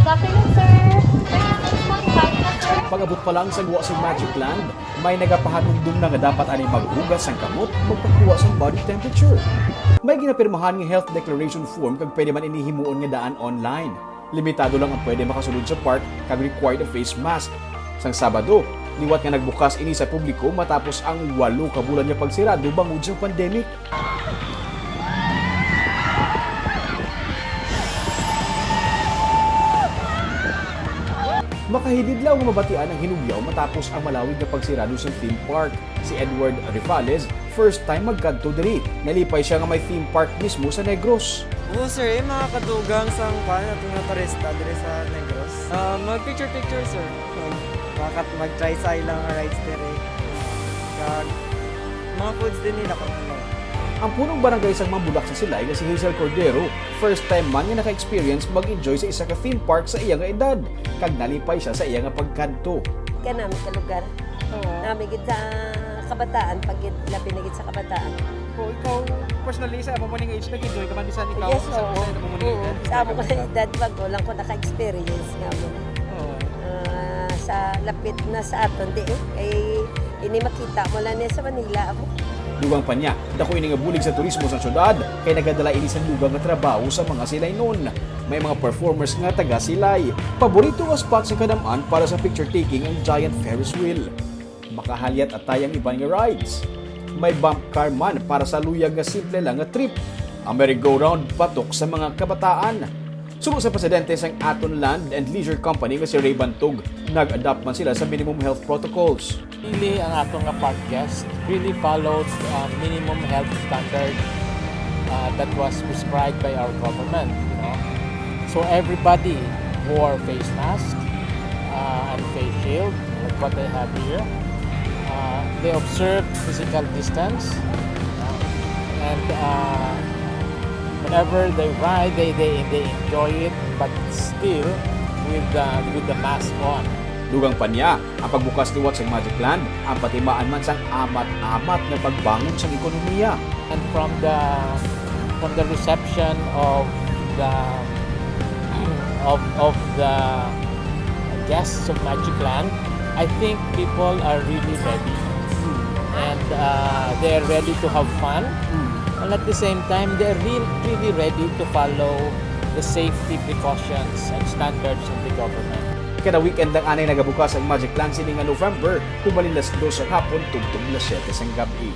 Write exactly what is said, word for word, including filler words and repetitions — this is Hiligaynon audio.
Good afternoon, sir. Pag-abot pa lang sa gwa sa Magic Land, may nagapahanumdom na nga dapat ani maghugas sang kamot, magpakuha sang body temperature. May ginapirmahan nga health declaration form kag pwede man ini himuon nga daan online. Limitado lang ang pwede makasulod sa park kag required a face mask. Sang Sabado, liwat nga nagbukas ini sa publiko matapos ang walo ka bulan nga pagsirado bangod sa pandemic. Makahilidlaw nga mabatian ang hinugyaw matapos ang malawig nga pagsirado sa theme park. Si Edward Rifales, first time magkadto diri. Nalipay siya nga may theme park mismo sa Negros. Oo, sir, eh, mga kadugang sang kuan, atong naturista diri sa Negros. Ah, mag picture picture, sir. Mag makat mag try sa ilang rides diri. Kag mga foods din nila kung ano. Ang punong barangay sang Mambulak sa Silay nga si Hazel Cordero, first time man nga naka-experience mag-enjoy sa isa ka theme park sa iya nga edad, kag nalipay siya sa iya nga pagkadto. Ka nami ka lugar. Oo. Nami gid sa kabataan, pag gid, labi na gid sa kabataan. O ikaw, personally, sa amo mo ning age, nag-enjoy ka man bisan ikaw Yes, sa oo. sa amo mo ning Oo, edad? sa amo ko na edad, wag ko lang ko naka-experience nga mo. Oo. Ah, sa lapit na sa aton di eh, kay ini makita mo lang niya sa Manila amo. Dugang pa niya, dako ini nga bulig sa turismo sa syudad, kay nagadala ini sa dugang nga trabaho sa mga Silaynon. May mga performers nga taga Silay. Paborito nga spot sa kadam-an para sa picture taking ang giant Ferris wheel. Makahalyat atay ang iban nga rides. May bump car man para sa luyag nga simple lang nga trip. Ang merry-go-round patok sa mga kabataan. Suno sa presidente sang Aton Land and Leisure Company nga si Ray Bantog, nag-adapt man sila sa minimum health protocols. Really, ang ato nga park guest really followed uh, minimum health standard uh, that was prescribed by our government. You know? So everybody wore face mask uh, and face shield, like what I have here. Uh, they observed physical distance uh, and uh, whenever they ride, they, they, they enjoy it, but still with the, with the mask on. Dugang pa niya, ang pagbukas liwat sa Magic Land, ang patimaan man sang amat-amat nga pagbangon sang ekonomiya. And from the from the reception of the of of the guests of Magic Land, I think people are really ready, and uh, they are ready to have fun. And at the same time, they are re- really ready to follow the safety precautions and standards of the government. Kada weekend lang anay nagabukas ang Magic Land sini nga November, hubalin las dos sa hapon tubtob las siyete sang gab-i.